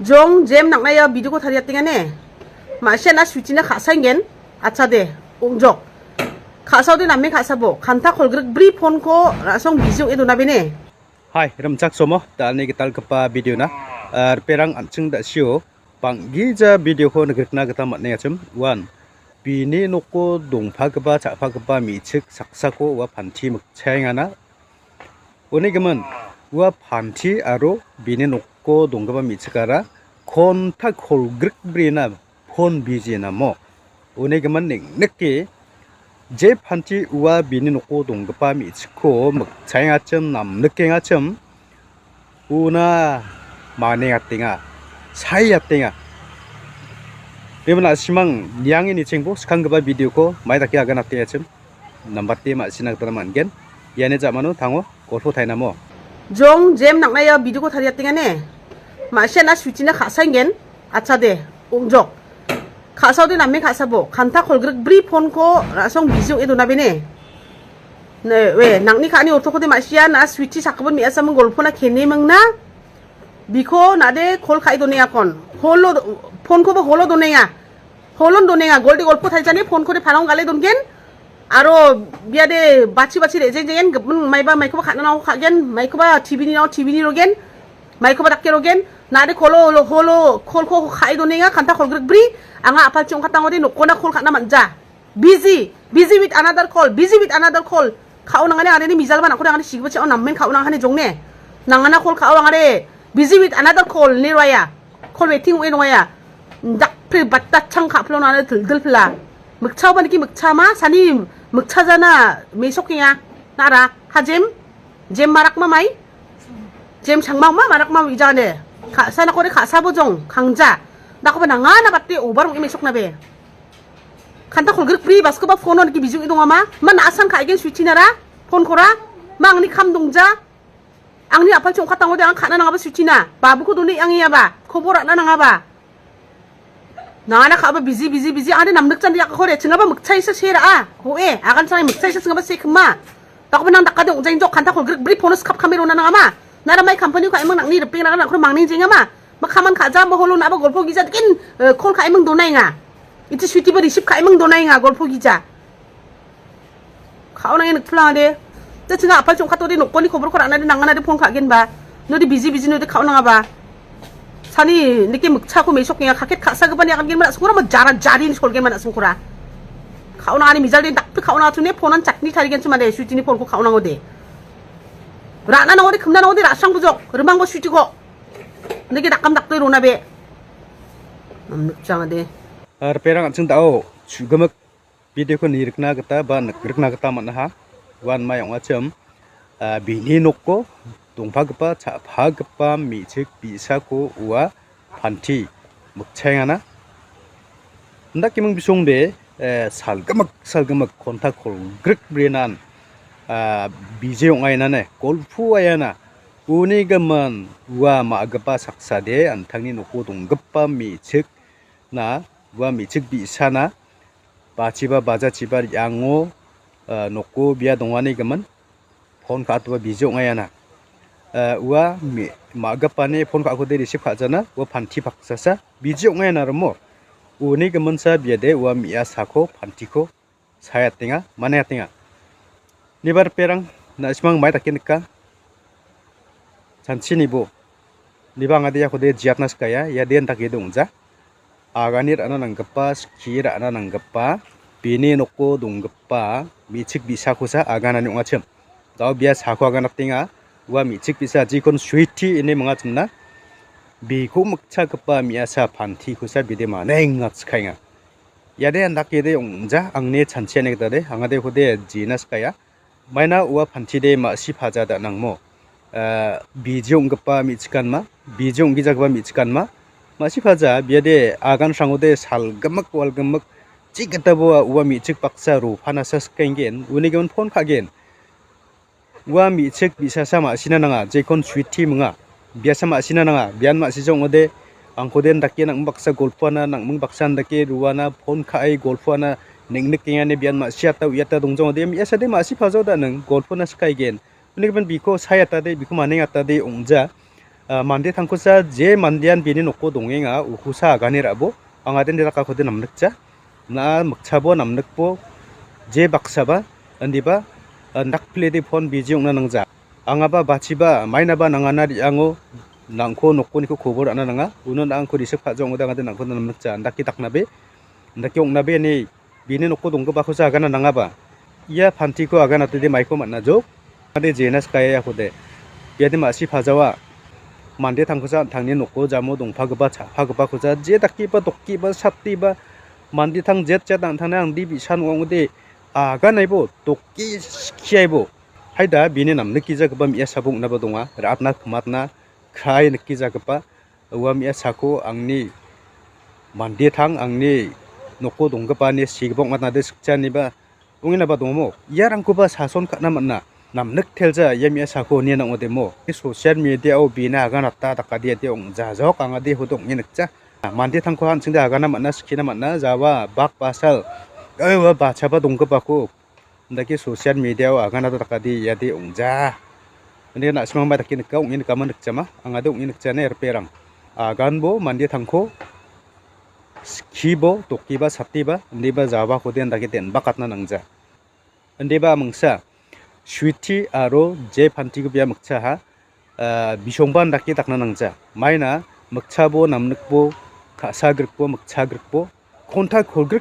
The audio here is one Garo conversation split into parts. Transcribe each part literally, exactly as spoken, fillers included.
Jong jem nakna ia video-ko tariatenga ne. Ma·sian a switch-ina ka·saengen. Acha de, ong·jok. Ka·saode namen ka·sabo. Kanta kolgrik bri phone-ko ra·song busy ong·e dona bene. Hai, rimchaksomo, da·alni gitalgipa video-na. Ah, riperang an·ching da·sio, bang·gija video-ko nigrikna gita man·engachim. Uan, bini noko dongpagipa, cha·pagipa me·chik saksako ua panti mikchaengana. Uni gimin, ua panti aro bini noko donggipa me·chikara konta kolgrik brina phone busy namo. Uni gimin neng·nike je panti ua bini noko donggipa me·chikko mikchaengachim, namnikengachim, una manengatenga, saiatenga. Bebana simang niange nichengbo skanggipa video-ko mai dake aganatengachim. Nambate ma·sina gita man·gen. Iani ja·mano tango golpo tainamo. Jong jem nakna ia video-ko tariatenga ne. Ma·sian a switch-ina ka·saengen. Acha de, ong·jok. Ka·saode namen ka·sabo. Kanta kolgrik bri phone-ko ra·song busy ong·e dona bene. Ne, we, nangni ka·ani ortokode ma·sian a switch-i sakgipin me·asaming golpona kene mingna. Biko nade call ka·e donengakon. Holo, phone-koba holo donenga. Holon donenga, golde golpo tarijani phone-kode palong gale dongen. Aro biade bachi bachi re·jeng jengen, gipin maiba maikoba ka·na nangko ka·gen, maikoba T V ni nangko T V ni rogen, maikoba dake rogen. Nade kolo, holo, holo, call-ko ka·e donenga, kanta kolgrik bri. Anga apalchi ong·katangode nokona call ka·na man·ja. Busy, busy with another call, busy with another call. Ka·o nangani angani mijalba nangkode angani sigibachi ong namen ka·o nangani jongne. Nangana call ka·o angare busy with another call ne roaya. Call waiting ong·e nongaya. Dakpri batta chang ka·pilo nangani dildilpila. Mikchaoba niki mikchama sani mikchajana mesokenga. Nara hajem. Jem marakma mai. Jem sangma ma marakma wijane. Ka·sa nakode ka·sabo jong kangja. Dakoba nangana batte obar ong·e mesokna be. Kanta kolgrik bri baskoba phone-o niki bijing dongama. Ma na·asan ka·aigen switch-inara phone-kora. Ma angni kam dongja. Angni apalchi ong·katangode ang ka·na nangaba switch-ina. Babuko done ang·iaba. Kobor ra·na nangaba. Nangana ka·aba busy, busy, busy. Ade namnikjande yakakore. Chingaba mikchaisa se ra·a. Ho·e. Agan changai mikchaisa chingaba se kima. Dakoba nang dakade ong·jainjok kanta kolgrik bri phone-o skap kame rona nangama. Nara mai company-ko ka·emang nangni ripeng nangana nangkore mangning jengama. Ma kaman ka·ja, ma holo na·aba golpo gija dikin, eh, call ka·eming donaenga. Iti switch-iba receive ka·eming donaenga golpo gija. Ka·onange nikpilangade. Te china apalchi ong·katode nokoni koborko ra·nade nanganade phone ka·genba. Node busy busy node ka·onangaba. Sani nike mikchako mesokkenga kaket ka·sagipani agangenba na·songkora ma jara jari ni solgenba na·songkora. Ka·onangani mijalde dakpri ka·onangachone phone-an chakni tarigenchimade switch-ini phone-ko ka·onangode. Ra·na nangode, kimna nangode, ra·srang bujok, rimangba switch-iko. Nike dakam dakdoi rona be. Namnikjangade. Ar perang an·ching da·o, chu·gimik video-ko nirikna gita ba nikrikna gita man·aha. Uan mai ong·achim, ah, bini noko dongpagipa, cha·pagipa me·chik bi·sako ua panti mikchaengana. Indakeming bisongde, eh, salgimik, salgimik konta kolgrik brenan, ah, bije ong·aenane, golpoaena. Uni gimin ua ma·gipa saksade an·tangni noko donggipa me·chikna, ua me·chik bi·sana, bachiba bajachiba re·ango, ah, noko bia dongani gimin phone ka·atoba bije ong·aenga. Ah, ua me-, ma·gipani phone ka·akode receive ka·jana, ua panti paksasa bije ong·aenga rimo. Uni giminsa biade ua me·asako pantiko sae atenga, mane atenga. Nibar perang, na·simang mai dake nika. Chanchi nibo. Niba angade iakode jiatna sikaya, ia den dake dongja. Agani ra·na nanggipa, skie ra·na nanggipa, bini noko donggipa me·chik bi·sakosa aganani ong·achim. Dao bia sako aganatenga, ua me·chik bi·sa jikon Sweety ine mingachimna. Biko mikchagipa me·asa pantikosa bide manenga chikaenga. Iade andakede ong·ja, angni chanchiani gitade, angade kode jina sikaya. Maina ua pantide ma·si paja da·nangmo. Ah, bije ong·gipa me·chikanma, bije ong·gijagipa me·chikanma. Ma·si paja, biade agan srangode salgimik, walgimik, jigitabo ua me·chik baksa ropanasa sikenggen, uni gimin phone ka·gen. Ua me·chik bi·sasa ma·sina nanga, jekon Sweety minga. Biasa ma·sina nanga, bian ma·sija ong·ode, angkode indake nang·ming baksa golpoana, nang·ming baksa indake roana, phone ka·e golpoana, neng·nikengani bian ma·siata uiata dongjongode, me·asade ma·si pajao da·ning, golpona sikaigen. Uni gimin biko sae atade, biko maneng atade ong·ja. Ah, mande tangkosa je mandean bini noko dongenga, ukosa agane ra·bo. Anga den dakakode namnikja. Na mikchabo namnikbo je baksaba, indiba, ah, dakplede phone busy ong·na nangja. Angaba bachiba, mainaba nangana re·ango, nangko nokoniko kobor ra·na nanga. Uno nangko risik pa·ja ong·ode angade nangko namnikja. Andake daknabe, andake ong·nabe ine bini noko donggipakosa agana nangaba. Ia pantiko aganatode maiko man·a jok. Ade jena skaiakode. Biade ma·si pajawa. Mande tangkosa an·tangni noko jamo dongpagipa cha·pagipakosa je dakiba dokiba satiba mande tang jet jet an·tangna angdi bi·san ong·ode aganaibo doki skiaibo. Haida bini namnikijagipa me·asaba ong·naba donga. Ra·atna kimatna krai nikijagipa. Ua me·asako angni mande tang angni noko donggipa ine sigipa ong·atnade sikja ineba ongenaba dongamo. Iarangkoba sason ka·na man·a. Namnik telja ia me·asako ine nang·odemo. Social media-o bina aganata dakade ade ong·jajok angade hode ong·e nikja. Mande tangko an·chingde agana man·a, sikina man·a, jawa, bak, basal, ua bachaba donggipako. Indake social media-o aganata dakade iade ong·ja. Inde na·simangba dake nika, ong·e nikama nikjama, angade ong·e nikjane R P rang. Aganbo mande tangko skibo, dokiba, satiba, indiba jabakode indake den·bakatna nangja. Indiba mingsa, Sweety aro je pantiko bia mikchaha, ah, bisongban dake dakna nangja. Maina mikchabo, namnikbo, ka·sagrikbo, mikchagrikbo, konta kolgrik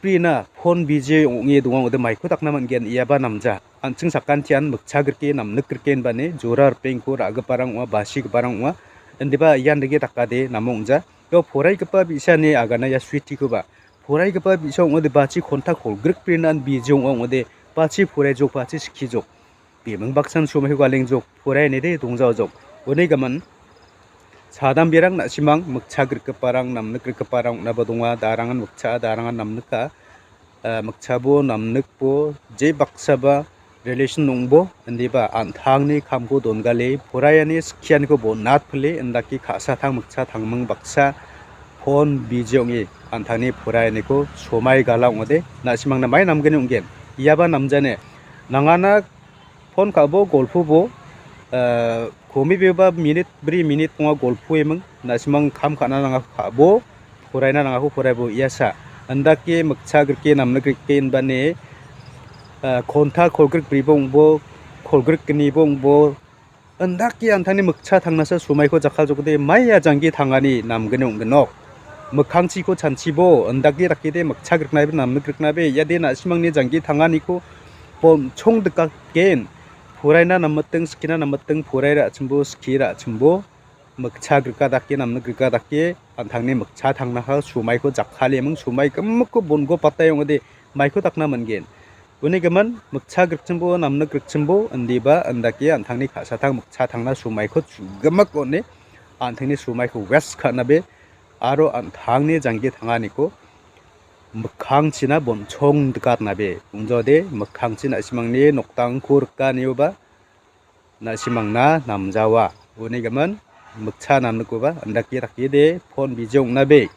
brina phone busy ong·e donga ong·ode maiko dakna man·gen, iaba namja. An·ching sakantian mikchagrike, namnikgrike inbane jora ripengko ra·giparang ong·a, basigiparang ong·a. Indiba ian dake dakade namo ong·ja. Ia poraigipa bi·sani agana ia Sweetykoba. Poraigipa bi·sa ong·ode bachi konta kolgrik brinan biji ong·a ong·ode bachi poraijok, bachi skijok. Biming baksan somaiko galengjok, porainide dongjaojok. Uni gimin, sadamberang na·simang mikcha grikgiparang, namnik grikgiparang ong·naba donga. Darangan mikcha, darangan namnika. Ah, mikchabo, namnikbo, je baksaba relation ong·bo, indiba an·tangni kamko dongale, poraiani skianiko bonatpile, indake ka·satang mikcha tangming baksa phone busy ong·e an·tangni poraianiko somai gala ong·ode, na·simangna mai namgni ong·gen. Iaba namjane, nangana phone ka·bo, golpobo, ah, komibeba minute bri minute ong·a golpoeming, na·simang kam ka·na nangako ka·bo, poraina nangako poraibo iasa. Indake mikcha grike namnik grike inbane, ah, konta kolgrik bribo ong·bo, kolgrik gnibo ong·bo. Indake an·tangni mikcha tangnasa somaiko jakkaljokode maia janggi tangani namgni ong·ginok. Mikkangchiko chanchibo, indake dakede mikcha griknabe, namnik griknabe, iade na·simangni janggi tanganiko bonchong dikatgen. Poraina namiting, skina namiting, porai ra·chimbo, ski ra·chimbo. Mikcha grika dake, namnik grika dake, an·tangni mikcha tangnaka somaiko jakkaleming, somai gimikko bongo patai ong·ode maiko dakna man·gen. Uni gimin, mikcha grikchimbo, namnik grikchimbo, indiba, indake, an·tangni ka·satang mikcha tangna somaiko chugimik on·e, an·tangni somaiko west ka·nabe, aro an·tangni janggi tanganiko mikkangchina bonchong dikatnabe. Ong·jaode, mikkangchi na·simangni noktangko rika ineba, na·simangna namjawa. Uni gimin, mikcha namnikoba, indake dakede, phone busy ong·nabe.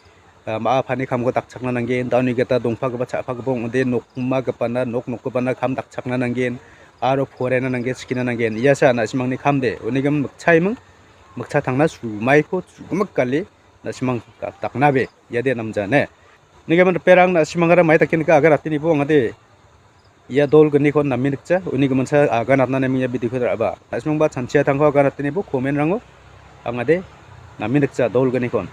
Ah, ma·a pani kamko dakchakna nanggen, daoni gita dongpagipa cha·pagipa ong·ode, nokmagipana, nok nokgipana kam dakchakna nanggen, aro poraina nanggen, skina nanggen. Iasa na·simangni kamde, uni gimin mikchaiming, mikcha tangna sumaiko, sugimik gale, na·simang dak-, daknabe, iade namjane. Nigimin riperang na·simangara mai dake nika aganatenibo ong·ade. Ia dol gnikon name nikja, uni giminsa aganatna neming ia video-ko ra·ba. Na·simangba chanchia tangko aganatenibo comment-rango ong·ade name nikja dol gnikon.